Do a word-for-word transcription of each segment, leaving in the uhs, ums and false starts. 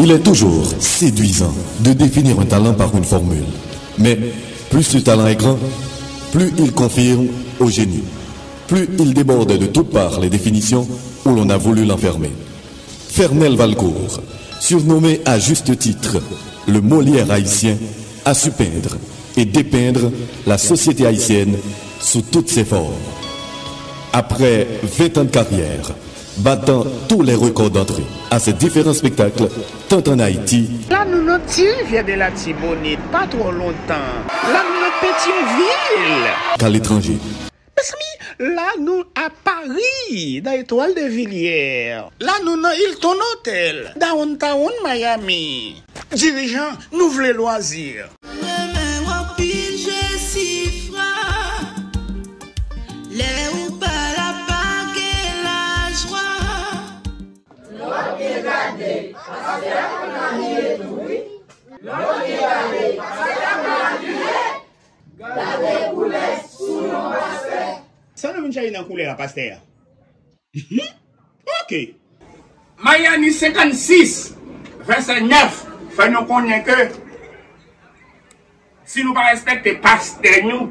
Il est toujours séduisant de définir un talent par une formule. Mais plus ce talent est grand, plus il confirme au génie. Plus il déborde de toutes parts les définitions où l'on a voulu l'enfermer. Fernel Valcourt, surnommé à juste titre le Molière haïtien, a su peindre et dépeindre la société haïtienne sous toutes ses formes. Après vingt ans de carrière, battant tous les records d'entrée à ses différents spectacles, tant en Haïti La nou nan Ti Rivyè de Latibonit, pa twò lontan. La nou nan Petyonvil. Qu'à l'étranger. Mezanmi, la nou a Pari, nan Etoile de Villiers. La nou nan Hilton Hotel, Downtown Miami. Dirijan, nou vle lwazi. Renmen w anpil, Jesifra. Lè ou pa la, pa gen lajwa. Lòt byen gade, pastè a konn abiye tou, wi. Lòt byen gade, pastè a konn abiye. Gade koulè sou yon pastè. Sa nou vin chache nan koulè a pastè a? Ok. Mayani senkannsis, vèsè nèf, fè nou konnen ke si nou pa respekte pastè nou,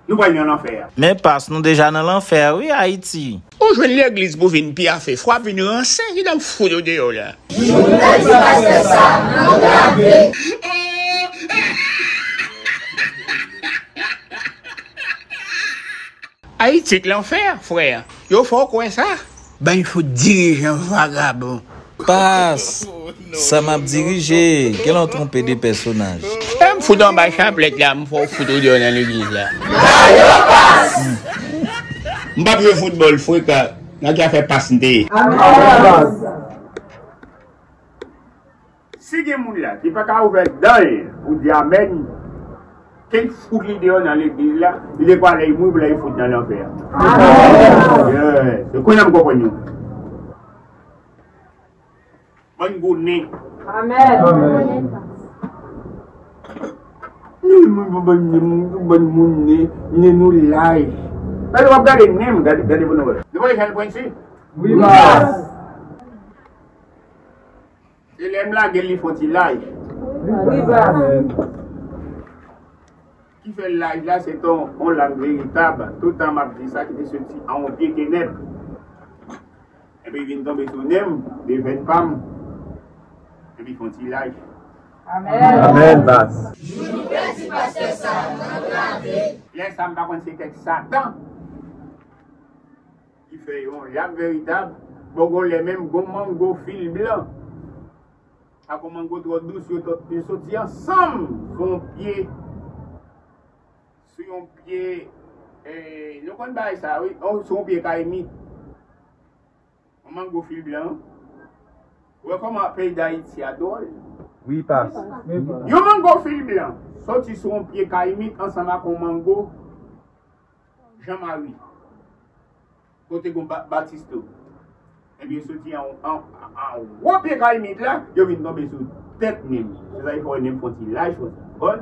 nou pral nan lanfè a. Men pas, nou deja nan lanfè wi, Ayiti. Ou jwenn legliz pou vin pyafe, fwa vin ranse, ki dam fout ou deyò la. Jounen di pastè sa, nou grave. Ayiti k lanfè, frè. Yo fè w kwè sa? Bann fout dirijan vagabon. Pas, sa m ap dirije, genlè w twonpe de pèsonaj. E m fout anba chaplèt la, m fè w fout ou deyò nan legliz la. M p ap jwe foutbòl frekan, nan ki afè pas m te ye. Si gen moun la ki pa ka ouvè dan l pou di amèn, ke l fout li deyò nan legliz la, li te pral al mouri pou l al fout nan lanfè a. Yeah. Se kounye a m konprann nou. Bann gwo nen. Amèn. Ni moun pou bann nen, moun pou bann moun nen, nen nou laj. Gade, w ap gade nen m, gade, gade pou nou wè. Nou pa jan l pwenti? Wi, pas. Se lè m lage l, li fè yon ti laj. Wi, pas. Ki fè laj la, se t on, on lang veritab. Toutan m ap di sa, ki te soti an yon pye kenèp. Epi vin tonbe sou nen m, de venn pa m. Epi fè yon ti laj. Amèn. Amèn, pas. Jou nou pèdi pastè sa, nou antrave. Lè sa, m pa konn se kèk Satan ki fè yon laj veritab, bon, gon lè menm gon mango fil blan. Ak yon mango twò dous, yo t-, yo soti ansanm sou yon pye, sou yon pye, eh, nou konn bagay sa, wi, on, sou yon pye kayimit. Yon mango fil blan. Ou wè kòman peyi Dayiti a dwòl? Wi, pas. Yon mango fil blan soti sou yon pye kayimit ansanm ak yon mango Jan Mari. Kote gon ba-, Batis tou. Ebyen, soti an, an, an wo pye kayimit la, yo vin tonbe sou tèt nen m. Se sa ki fè w wè nen m fè yon ti laj konsa. Konprann?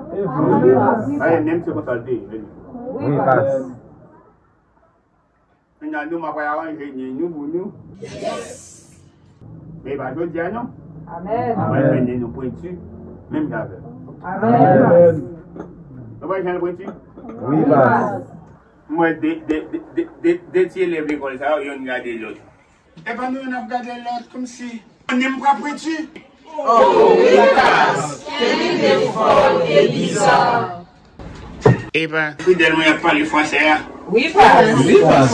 Sa fè nen m se konsa l te ye. Wi, pas. Kounye a nou, m ap aranje nen nou pou nou. Men e pa jodi a non. Amèn. Mwen fè nen nou pwenti, menm jan avè m. Amèn. Nou pa jan pwenti? Wi, pas. M wè de, de, de ti elèv lekòl sa yo, yonn gade lòt. Epa nou youn ap gade lòt kòmsi nen m pral pwenti. Oh, wi, pas. Kenny Defol e biza. Epa Fidèl mwen ap pale fransè a. Wi, pas. Wi, pas.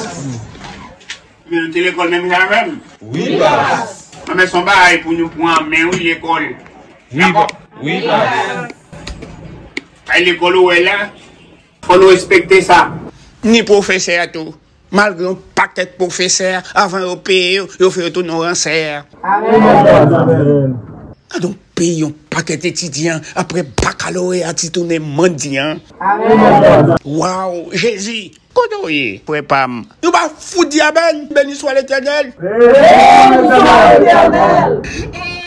Men nou te lekòl menm jan avè m. Wi, pas. Mwen men se yon bagay pou nou pran men wi lekòl. Wi, pas. Wi, pas. Ay lekòl ou wè la. Fò nou respekte sa. Ni pwofesè a tou. Malgre yon pakèt pwofesè, avan yo peye yo, yo fè yo tounen yon ransè. Amèn. Gade yon peyi, yon pakèt etidyan, apre bakaloreya, ti tounen mandyan. Amèn. Waw, Jezi, kote w ye, frè pa m? Nou pa fout di amèn, beni swa Letènèl.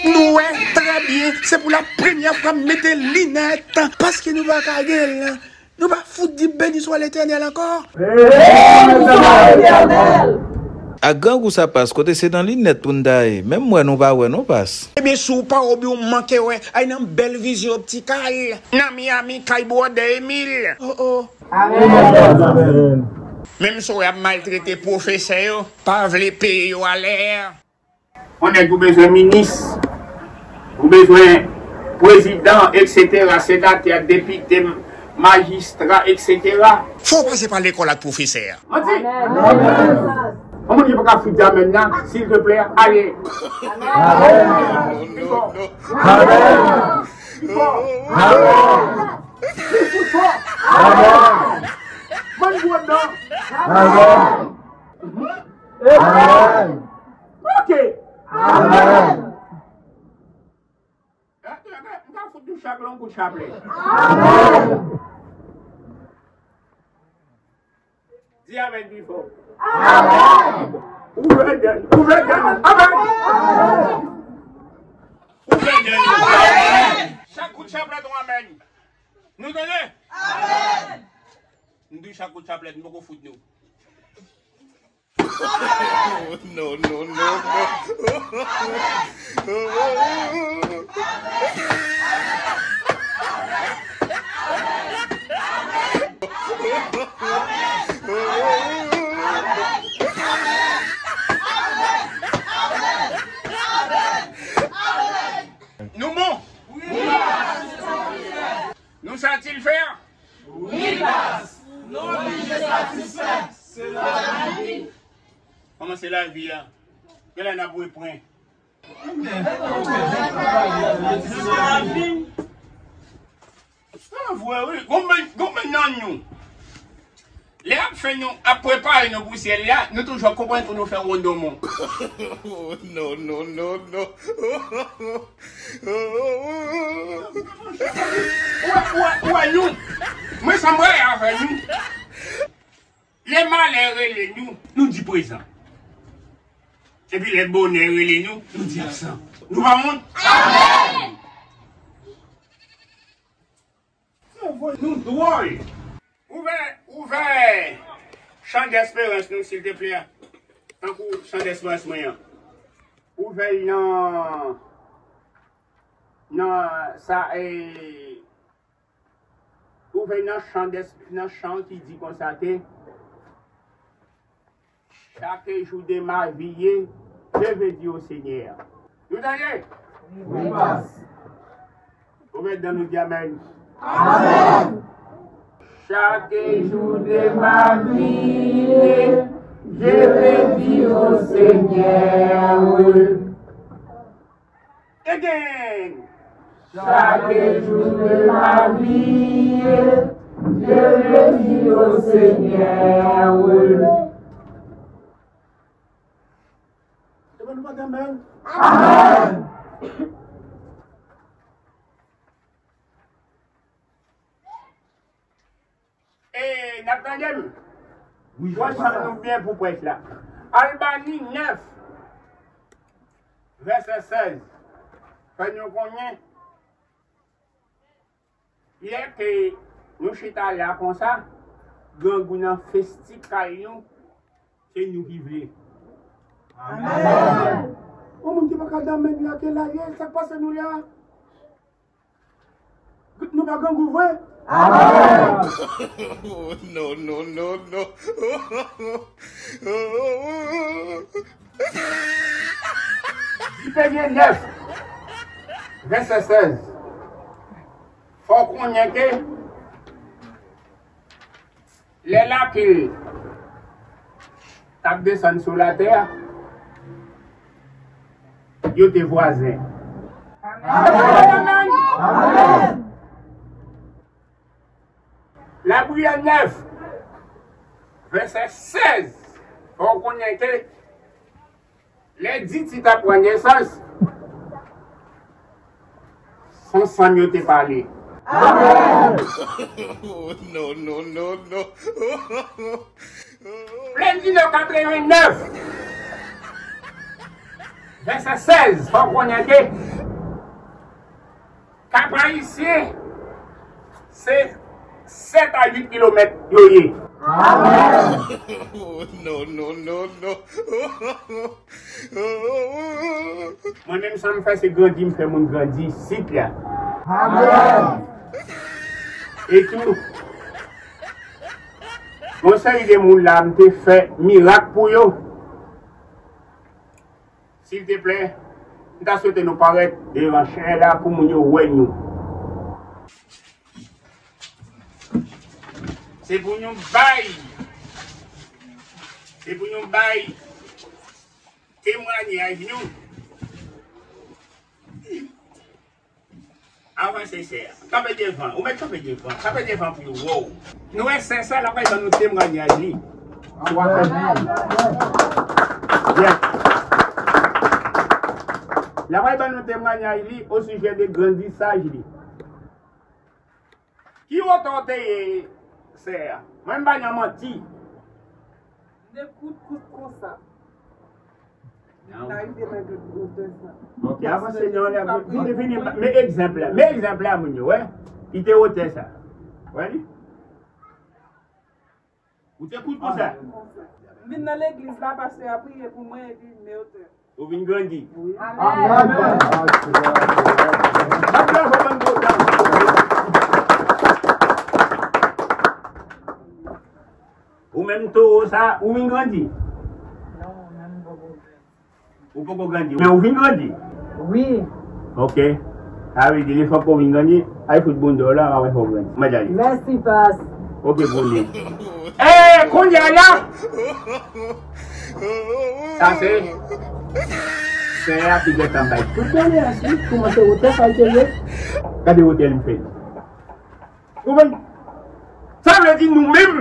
Nou wè trè byen, se pou la premyè fwa m mete linèt, paske nou pa ka gen l. Nou pa fout di beni swa Letènèl ankò? Beni swa Letènèl! Ak grangou sa pas, kote se nan linèt pou n ta ye. Menm wè nou pa wè non pas. Ebyen, si w pa wè oubyen w manke wè, ay nan bèl vizyon optikal, nan Miami, kay bwòdè Emil. Oh, oh. Amèn. Menm si w ap maltrete pwofesè yo, pa vle peye yo alè. Yon nèg ou bezwen minis, ou bezwen prezidan, etsetera, senatè, depite, majistra, etsetera. Fò w pase pa lekòl ak pwofesè a. Manti. Amèn. Yon moun ki pa ka fout di amèn nan, silteplè, ale. Amèn. Pi fò. Amèn. Pi fò. Amèn. Pi fò. Amèn. Bann gwo dan. Amèn. Amèn. Ok. Amèn. M ka fout nou chak la yon kout chaplèt. Amèn. Di amèn pi fò. Amèn. Ouvè dèy, ouvè dèy. Amèn. Ouvè dèy. Amèn. Chak kout chaplèt yon amèn. Nou tande? Amèn. Nou di chak kout chaplèt, nou poko fout nou. No, no, no, no. Nou bon? Nou satisfè? Wi, pas. Nou oblije satisfè. Se lavi. Kòman se lavi a? Genlè n ap reprann. Se vre, wi. Gon men, gon men nan nou. Lè y ap fè nou, ap prepare nou pou syèl la, nou toujou ap konprann pou nou fè wondomon. No, no, no, no. Ou wè, ou wè, ou wè nou? Mwen sa m wè avè nou. Lè malè rele nou, nou di prezan. Epi lè bonè rele nou, nou di absan. Nou pa wont? Amèn! Nou dwòl. Ouvè, ouvè chan desperans nou, silteplè. Tankou chan desperans mwen an. Ouvè l nan, nan sa, e, ouvè l nan chan des-, nan chan ki di konsa ke, Chaque jour de ma vie, je vais dire au Seigneur. Nou tande? Wi, pas. Ouvè dan nou di amèn. Amèn. Chaque jour de ma vie, je vais dire au Seigneur. Again. Chaque jour de ma vie, je le dis au Seigneur. Amen. E, n ap tande m? Wi, pran chan nou byen pou prèch la. Albani nèf, vèsè sèz. Fè nou konnen, lè ke nou chita la konsa, grangou nan festi kay nou, se nou ki vle. Amèn. Yon moun ki pa ka damèn la, ke la ye, sa k pase nou la? Nou pa grangou vre? Amèn. No, no, no, no. Dipeye nèf, vèsè sèz. Fò w konnen ke lè lapil t ap desann sou latè a, yo te vwazen. Amèn. Amèn. Lapriyè nèf, vèsè sèz, fò w konnen ke lè Diti t ap pran nesans, se ansanm yo te pale. Amèn. No, no, no, no. Lendi de katreven nèf, vèsè sèz, fò w konnen ke Kap Ayisyen, se sèt a uit kilomèt yo ye. Amèn. Non, non, non, non. Mwen menm, sa m fè, se grandi, m fè moun grandi isit la. Amèn. E tou, yon seri de moun la, m te fè mirak pou yo. Silteplè, m ta swete nou parèt devan chè la pou moun yo wè nou. Se pou nou bay, se pou nou bay temwayaj nou. Avanse, sè a. Kanpe devan. Ou mèt kanpe devan. Kanpe devan pou yo wè w. Nou wè sè sa, l ap bay ban nou temwayaj li. Yes. L ap bay ban nou temwayaj li osijè de grandisaj li. Ki wotè w te ye, sè a? Mwen m pa nan manti. M te kout kout konsa. Vin rive nan grenn wotè sa. Ok, avanse non, vini, vini, men egzanp la. Men egzanp la, moun yo, wè. Li te wotè sa. Wè li? Ou te kout konsa. M vin nan legliz la, pastè a priye pou mwen, epi m wotè. Ou vin grandi. Amèn. Bat bravo, bann gwo dam. Ou menm towo sa, ou vin grandi? Non, mwen menm m poko grandi. Ou poko grandi, men ou vin grandi? Wi. Ok. Sa vle di, li fòk ou vin grandi, ay fout bonda w la, m ap fè w grandi. Mwen dali. Mèsi, pas. Ok, bonè. Eh, kounye a la! Sa se sè a ki gentan bay tout doneyans li, kòman se wotè sa l te ye. Gade wotè li fè. Konprann? Sa vle di nou menm,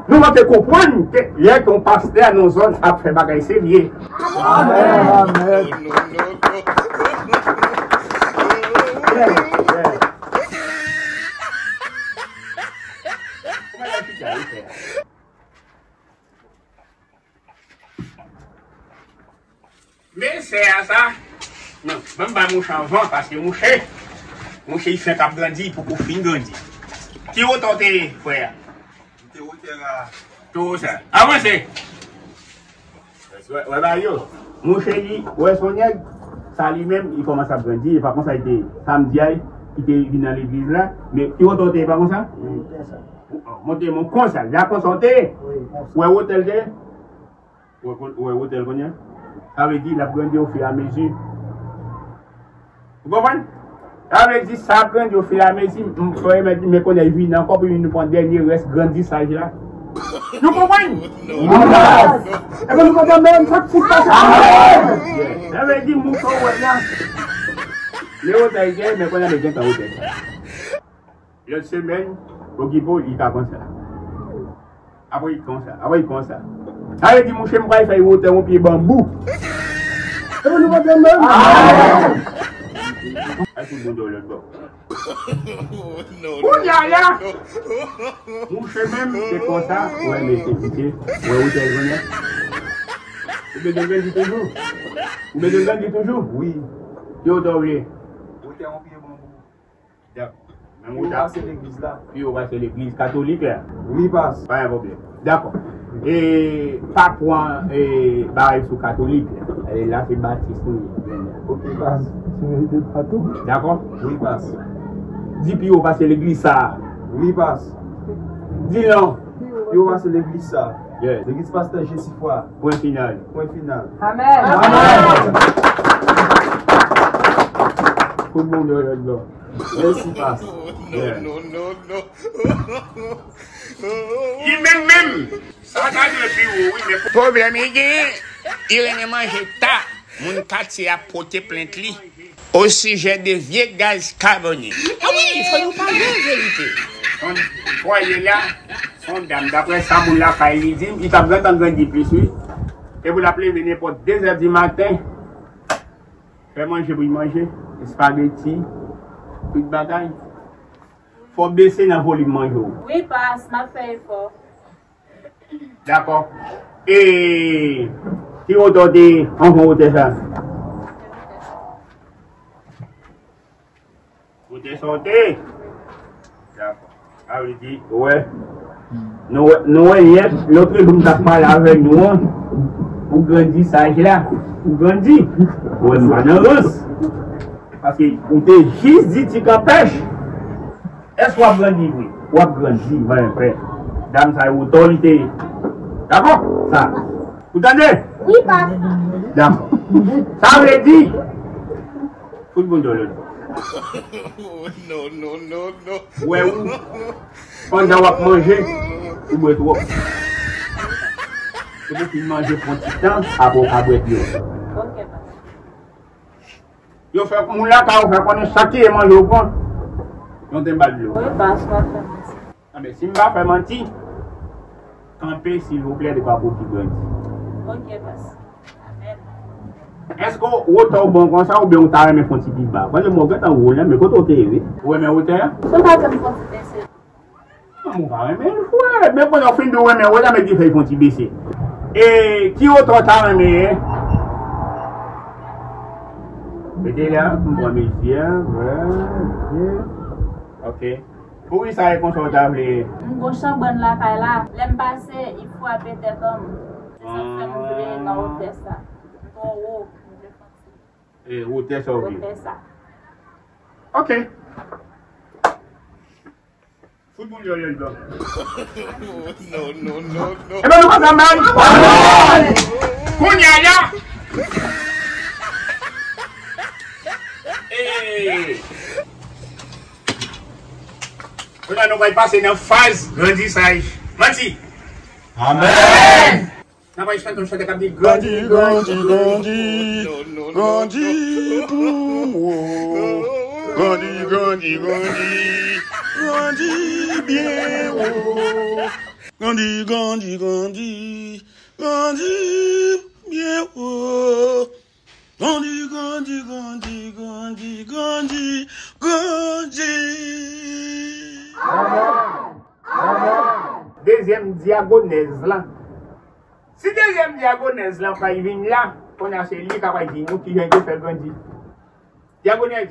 nou manke konprann ke lè ke yon pastè nan yon zòn ap fè bagay serye. Amèn. Amèn. Yeah, yeah. Kòman y ap chita, wi, frè? Men sè a sa, non, ban m ba mouche anvan, paske mouche, mouche li fenk ap grandi, li poko fin grandi. Ki wotè w te ye, frè a? M te wotè a. Towo sa. Avanse! Wè, wè, ba yo. Mouche li, wè, se yon nèg, sa li menm, li kòmanse ap grandi, e pa konsa li te ye. Sa m di a, li te vin nan legliz la, men ki wotè w te ye, pa konsa? Wi, konsa. Monte, monte konsa, la konsa w te ye? Wi, konsa. Wè, wotè l te ye? Ou wè, ou wè wotè l kounye a? Sa vle di, l ap grandi ofiramezi. Ou konprann? Sa vle di, sa ap grandi ofiramezi, m, m, men kounye a, li vin ankò pou vin pran dènye rès grandisaj la. Nou konprann? Epi nou kontan menm, fòk ti pase. Sa vle di, moun sa w wè la, men wotè l gen, men kounye a, men gentan wotè sa. Lòt semèn, okipe w, li ka konsa. Apre li konsa, apre li konsa. Sa vle di, mouche, m pral fè l wotè yon pye banbou. E nou pa tande? Ay, tout moun dòmi lòt bò. Kounye a la, mouche menm, se konsa, wè, mesye, mesye, wè, wotè l kounye a. Ou bezwen grandi toujou? Ou bezwen grandi toujou? Wi. Yo, w ta vle. Wotè yon pye banbou. Dakò. Menm ou ta pase legliz la. Pi wo pase legliz katolik la. Wi, pas. Pa gen pwoblèm. Dakò. E pa pran, e, bagay sou katolik la. E la se batis nou ye. Ok, pas. Dakò? Wi, pas. Di pi wo pase legliz sa a. Wi, pas. Di non. Pi wo pase legliz sa a. Yeah. Legliz pastè Jesifwa. Pwen final. Pwen final. Amèn. Amèn. Tout moun dòmi lòt bò. Mèsi, pas. Non, non, non, non. Li menm menm. Sa ka dwe pi wo, wi, men pwoblèm li genyen, li renmen manje ta. Moun katye a pote plent li osijè de vye gaz kabonik. A wi, fò nou pale verite. Fwaye la, se yon dam, daprè sa moun lakay li di m, li t ap gentan grandi plis, wi. Epi l ap leve nenpòt de zè di maten, fè manje pou l manje, espageti, tout bagay. Fò w bese nan volim manje w. Wi, pas, m ap fè efò. Dakò. E ki wotè w te ye anvan wotè sa? Wotè sa w te ye? Dakò. Sa vle di, wè. Nou wè, nou wè yè, lòt jou m t ap pale avèk nou an, ou grandi saj la, ou grandi. Ou wè m pa nan rans. Paske ou te jis di ti kanpèch. Èske w ap grandi vre? W ap grandi, mwen frè. Dam sa yo, otò li te ye. Dakò? Sa. Ou tande? Wi, papa. Dakò. Sa vle di, fout moun dòlè. Non, non, non, non. Wè ou, pandan w ap manje, ou bwè twòp. Se pou fin manje pran ti tan, apre w ka bwè plis. Ok, papa. Yo fè moun lakay ou fè konnen sa ki ye manje ou pran. Yon tenba dlo. Wi, pas, pa fè manti. Anben, si m pa fè manti, kanpe, silvouplè, de pa pou ki grandi. Ok, pas. Amèn. Èske wotè w bon konsa oubyen ou ta renmen fè yon ti pi ba? Paske mwen gentan wo la, men kote w te ye? Ou renmen wotè a? Si w ta fè m fè yon ti bese. Mwen pa renmen l, frè. Men pandan w fin di w renmen wotè, men di fè l fè yon ti bese. E ki wotè w ta renmen ye? Mete la, m pran mezi a, vwè, ok. Ok. Poukisa e konsa w ta vle? M gon chanbrann lakay la. Lè m pase, li frape tèt an m. Se sa k fè m vle nan wotè sa. M twò wo. M vle fè yon ti... E, wotè sa w vle? Wotè sa. Ok. Fout moun yo, yo, yo. Non, non, non, non. Ebyen, nou kontan, men. Kounye a la. Hey. Kounye a, nou pral pase nan faz grandisaj. Manti. Amèn. N ap al chante yon chante k ap di, grandi, grandi, grandi, grandi pou m wo. Grandi, grandi, grandi, grandi byen wo. Grandi, grandi, grandi, grandi byen wo. Grandi, grandi, grandi, grandi, grandi, grandi. Amèn. Amèn. Dezyèm dyagonèz lan. Si dezyèm dyagonèz lan pa vin la, kounye a se li k ap di nou kijan li te fè grandi. Dyagonèz.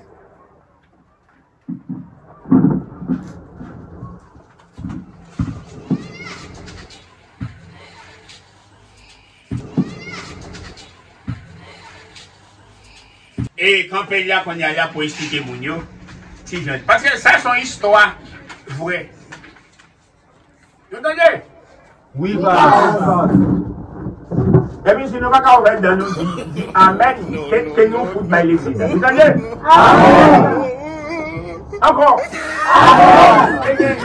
E kanpe la kounye a la pou esplike moun yo kijan. Paske sa se yon istwa vrè. Nou tande? Wi, papa. Epi si nou pa ka ouvè dan nou di, di amèn, ke, ke nou fout bay legliz la. Nou tande? Amèn. Ankò. Amèn. Again.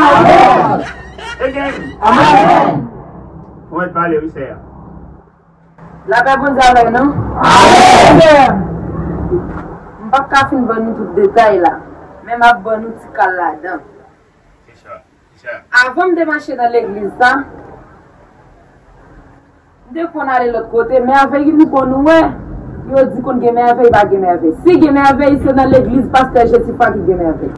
Amèn. Again. Amèn. Ou mèt pale, wi, sè a. Lapè Bondye avè nou. Amèn. M p ap ka fin ban nou tout detay la, men m ap ban nou ti kal ladan. Avan m te mache nan legliz la, m te konn ale lòt kote, men avèk nou konn wè, yo di konn gen mèvèy, pa gen mèvèy. Si gen mèvèy, se nan legliz pastè Jesifa ki gen mèvèy.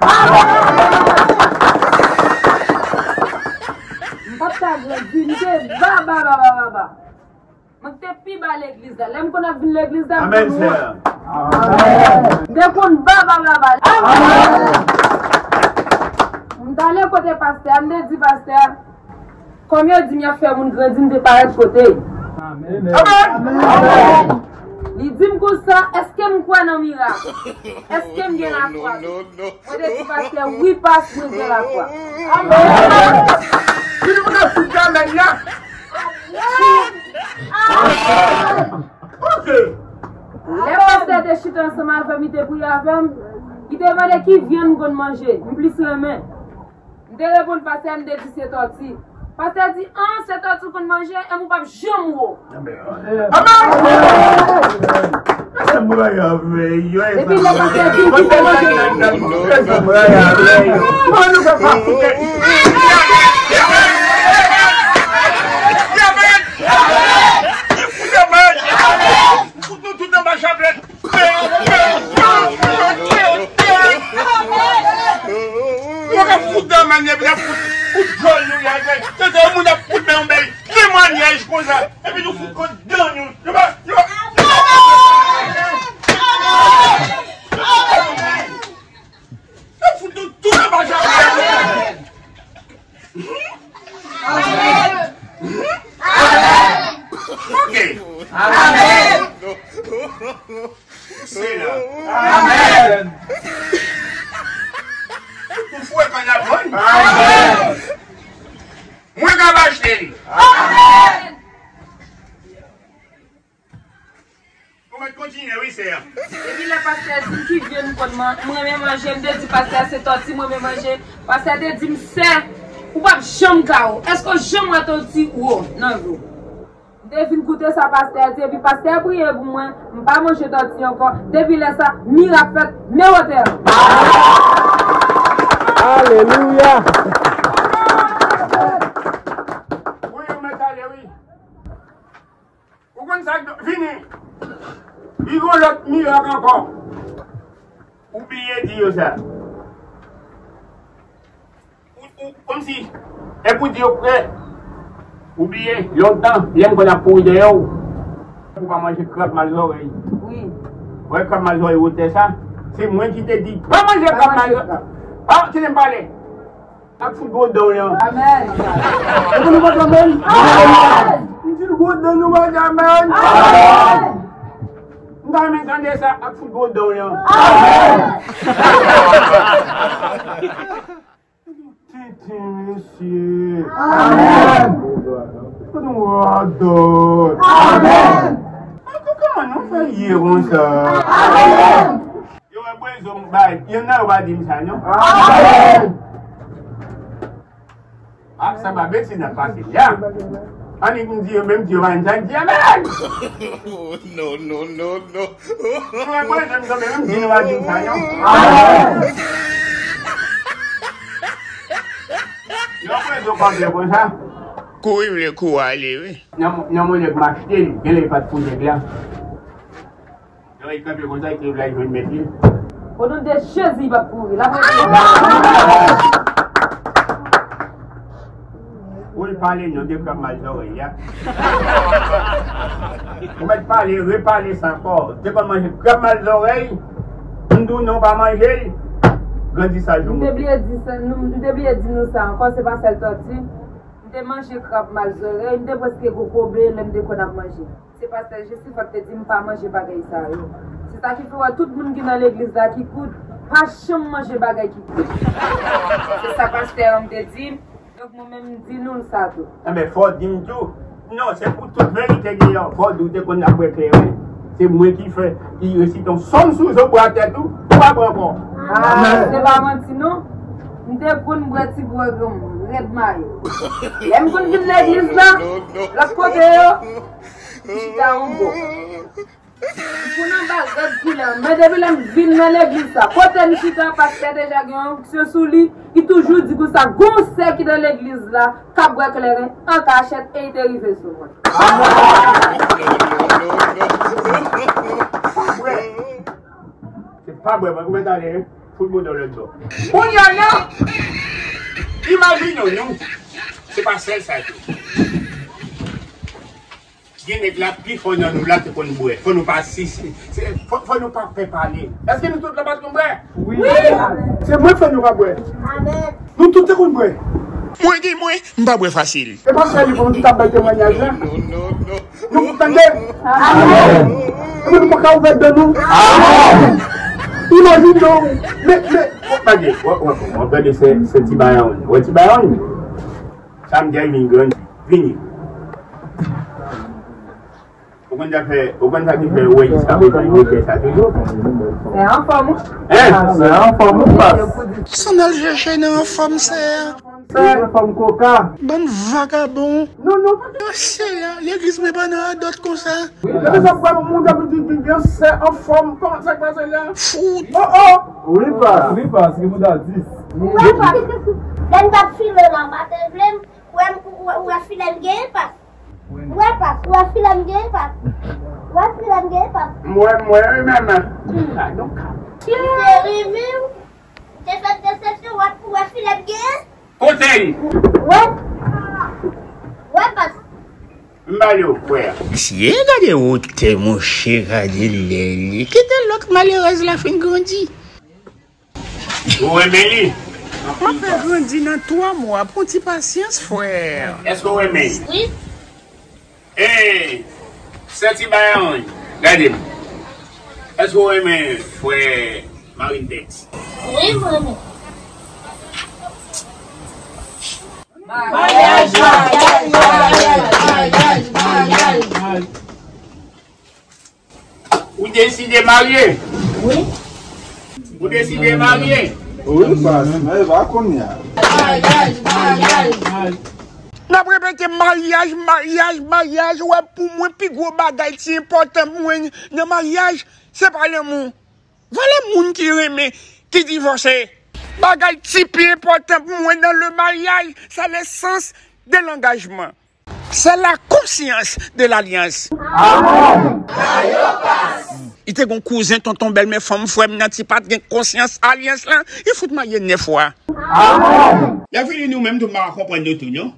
M p ap ka grandi, m te ba, ba, ba, ba, ba, ba. Mwen te pi ba legliz la. Lè m konn ap vin legliz la, m konn wont. Amèn. M te konn ba, ba, ba, ba. Amèn. M t ale kote pastè a, m te di pastè a, kòm yo di m y ap fè moun grandi, m te parèt kote. Amèn. Li di m konsa, èske m kwè nan mirak? Èske m gen lafwa? Mwen te di pastè, wi, pas, mwen gen lafwa. Amèn. Li di mwen fout amèn la. Ok. Lè pastè te chita ansanm avè m, li te priye avè m, li te mande ki vyann m konn manje, m plis renmen. M te reponn pastè, m te di se tòti. Pastè di, an, se tòti w konn manje, e m ou p ap janm wo. Amèn. Epi lè pastè di, ki fè manje? Fout nou tout anba chaplèt. Yo ka fout nan manyè, epi y ap fout, fout djòl nou la. Se, se moun ap fout nan yon bèl temwanyaj konsa. Epi nou fout kont dan nou. Nou pa, nou pa. Yo fout nou tout anba chaplèt. Amèn. Mwen k ap achte l. Amèn. Ou mèt kontinye, wi, sè a. Epi lè pastè di m ki vye m konn man-, m renmen manje, m te di pastè se tòti m renmen manje. Pastè te di m, "Sè, ou p ap janm ka wo. Èske w janm wè tòti wo nan vi w?" M te vin koute sa pastè a di, epi pastè a priye pou mwen, m pa manje tòti ankò. Depi lè sa, mirak fèt, men wotè an. Alelouya! Wi, ou mèt ale, wi. Ou konn sa k vini? Li gon lòt mirak ankò. Ou bliye di yo sa. Ou, ou, kòmsi, e pou di yo prè. Ou bliye, lontan, lè m konn ap kouri dèyè w. Ou pa manje krab mal zòrèy. Wi. Wè krab mal zòrèy wotè sa? Se mwen ki te di, pa manje krab mal zòrèy. Ah, kite m pale. Ak fout gwo dan w lan. Amèn. Epi nou pa t amèn? Amèn. M di l gwo dan nou pa t amèn. Amèn. M ta renmen tande sa ak fout gwo dan w lan. Amèn. Tenten, mesye. Amèn. Kote w radòt? Amèn. Kòman nou fè ye konsa? Amèn. Yo wè bwè zo m bay, youn nan yo pa di m sa non. Amèn. Ah, sa pa betiz n ap pase la. Annik m di yo, menm di yo pa di sa, di amèn. No, no, no, no. Yo wè bwè zo m kanpe, menm di yo pa di m sa non. Amèn. Yo wè bwè zo kanpe konsa. Kouri vle kou ale, wi. Nan, nan mwen nèg m achte l, genlè pa t pou nèg la. Lè w kanpe konsa, li te vle al jwenn mèt li. O non de Jezi, li p ap kouri. L ap rete. Ou l pale non de krab mal zòrèy a. Ou mèt pale, repale sa ankò. Te konn manje krab mal zòrèy, m di w non, pa manje l. Grandi sa jou. M te bliye di sa, nou, m te bliye di nou sa ankò, se pa sèl tòti. M te manje krab mal zòrèy, m te prèske kokobe lè m te konn ap manje. Se pastè Jesifa k te di m pa manje bagay sa yo. Se sa ki fè w wè tout moun ki nan legliz la ki kout, pa janm manje bagay ki kout. Se sa pastè an m te di m, donk mwen menm m di nou l sa tou. Enben, fò w di m tou. Non, se pou tout verite gen yon. Fò w di w te konn ap bwè kleren. Se mwen ki fè, ki resite yon sòm sou zo bwa tèt ou, ou pa bwè ankò. Ah, se pa manti non. M te konn bwè ti bwè granm, rèd mayo. Lè m konn vin legliz la, lòt kote yo, m chita yon bò. M konn anba rèd koulè, men depi lè m vin nan legliz sa, kote m chita, pastè deja gen yon onksyon sou li, li toujou di konsa, gon sè ki nan legliz la, k ap bwè kleren, an kachèt, e li te rive sou mwen. Pa bwè. Se pa bwè, mwen, ou mèt ale, fout bouda w lòt bò. Kounye a la, imajine w, nou, se pa sèl sa tou. Gen nèg la pi fò nan nou la te konn bwè. Fò nou pa sisi. Se, fò, fò nou pa pè pale. Èske nou tout la pa t konn bwè? Wi. Wi. Se mwen k fè nou pa bwè. Amèn. Nou tout te konn bwè. Mwen gen mwen, m pa bwè fasil. E pa sèl li pou nou ki t ap bay temwayaj la. Nou tande? Amèn. E nou pa ka ouvè dan nou? Amèn. Imajine w. Men, men, w ap gade, w ap, w ap, w ap gade se, se ti bayon. Wè ti bayon? Sa m di a vin grandi. Vini. Ou konn sa fè, ou konn sa ki fè ou wè jiska prezan yo fè sa toujou? Sè anfòm, wi. Hein? Sè anfòm, wi, pas. Sa n al chèche nan anfòm, sè a? Sè anfòm koka. Bann vagabon. Non, non, pa. Yo sè la, legliz mwen pa nan radòt konsa. Depi sa pral moun ap di, di, di, sè anfòm, kòman sa k pase la? Fout. Oh, oh. Wi, pas. Wi, pas, ki moun ta di? Wi, pas. Lè m t ap file la, pa te vle m. Ou wè, ou wè, ou wè filè m genyen, pas? Ou wè, pas? Ou wè filè m genyen, pas? Ou wè filè m genyen, pas? M wè, m wè, wi, menm. Hmm. Ah, donk. Li te renmen w. Ou te fè desepsyon, ou wè, ou wè filè m genyen? Kote l? Ou wè? Ou wè, pas? M ba yo, frè. Mesye, gade wotè, monchè, gade lè li. Kite lòt malerèz la fin grandi. Ou renmen li? M ap fè grandi nan twa mwa. Pran ti pasyans, frè. Èske w renmen l? Wi. Hey, sè ti bayon, gade m. Èske w renmen frè Marindex? Wi, m renmen. Maryaj, maryaj, maryaj, maryaj, maryaj. Ou deside marye? Wi. Ou deside marye? Wi, baz, men e pa kounye a. Maryaj, maryaj, maryaj. N ap repete maryaj, maryaj, maryaj. Ou wè, pou mwen, pi gwo bagay ki enpòtan pou mwen nan maryaj, se pa lanmou. Valè moun ki renmen, ki divòse. Bagay ki pi enpòtan pou mwen nan le maryaj, c'est le sens de l'engagement. C'est la conscience de l'alliance. Amèn. Li te gon kouzen, tonton, bèlmè, fanm, frè m nan, ki pa t gen konsyans alyans lan, li fout marye nèf fwa. Amèn. Lè fini nou menm tou, m pa konprann nou tou, non.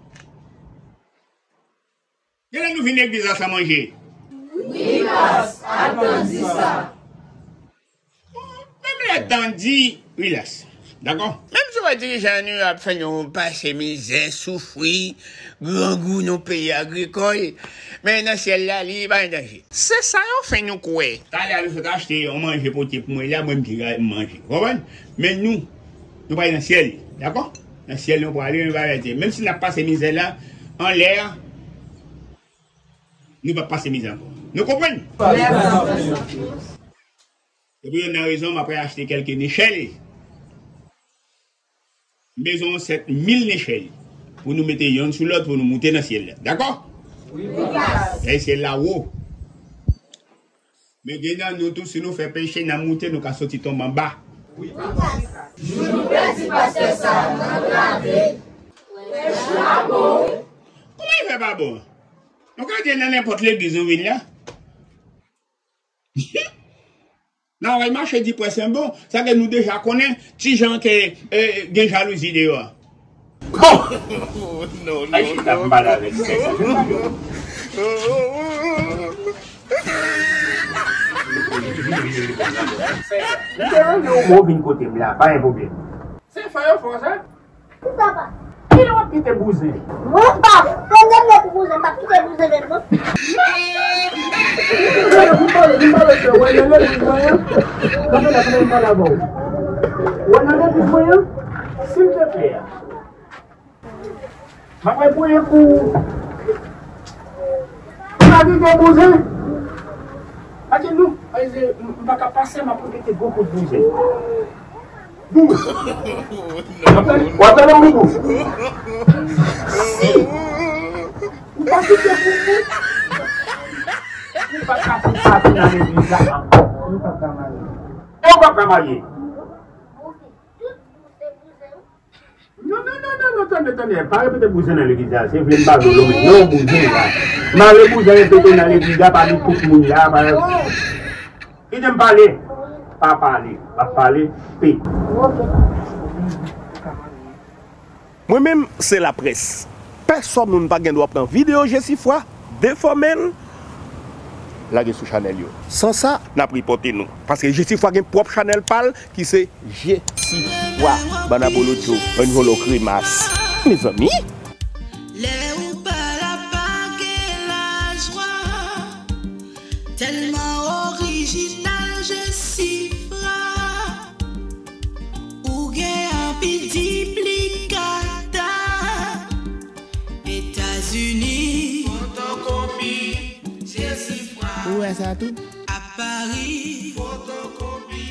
Genlè nou vin legliz la san manje. Wi, baz, al tan di sa. Menm lè tan di, wi, las. Dakò? Menm si w wè dirijan nou ap fè nou pase mizè, soufri, grangou nan peyi agrikòl, men nan syèl la, li pa gen danje. Se sa yo fè nou kwè. Talè a nou sot achte yon manje pote pou mwen la, mwen m di m manje. Ou konprann? Men nou, nou prale nan syèl, dakò? Nan syèl nou prale, nou pa rete. Menm si n ap pase mizè la, anlè a, nou p ap pase mizè ankò. Nou konprann? Epi youn nan rezon m ap achte kèlke nechèl. M bezwen yon sèt mil nechèl pou nou mete yonn sou lòt pou nou moute nan syèl la. Dakò? Wi, baz. E syèl la wo. Men gen nan nou tou, si nou fè peche, n a moute, nou ka soti tonbe anba. Wi, baz. Jour nou pèdi pastè sa a, n antrave. Prèch la bon, wi. Kòman li fè pa bon? Nou ka di nan nenpòt legliz nou vin la. Nan wè mache di près en bon, sa ke nou deja konnen kijan ke, eh, gen jalouzi deyò a. Bon! Ay, chita pou m pale avèk sè sa. Li te rele w, bon, vin kote m la, pa gen pwoblèm. Se fè yo fò sa. Kilè w ap kite bouzen? Mwen pa, pandan m gen pou bouzen, m p ap kite bouzen menm non. Vin pale, vin pale, frè. Wè nan legliz mwen an. Kanpe la, kanpe m pale avè w. Wè nan legliz mwen an, silteplè. M ap repweye kou. Ou pa gen gwo bouzen? Pa gen non. Pase m pa ka pase, m ap repete gwo kout bouzen. Boum! W ap tande m, boum? Si ou pa kite pou mwen, ou pa ka fout pati nan legliz la ankò. Ou pa ka marye. E ou pa ka marye. Non, non, non, non, non, tande, tande. Pa repete bouzen nan legliz la. Se vle m pa vle w lonmen. Non, bouzen la. Mare bouzen repete nan legliz la, pami tout moun la. Pa... Kite m pale. Pa pale. Pa pale. Pe. Mwen menm, se laprès. Pèsòn moun pa gen dwa pran videyo Jesifwa, defòme l, lage sou chanèl yo. San sa, n ap ripòte nou. Paske Jesifwa gen pwòp chanèl pa l ki se Jesifwa. Bann abolotcho, bann vòlò kremas. Mezanmi! Lè ou pa la pa gen lajwa. Tèlman orijinal, Jesifwa. Ou gen anpil diplikata. Etazini. Fotokopi, Jesifwa. Ou wè sa tou? A Pari. Fotokopi.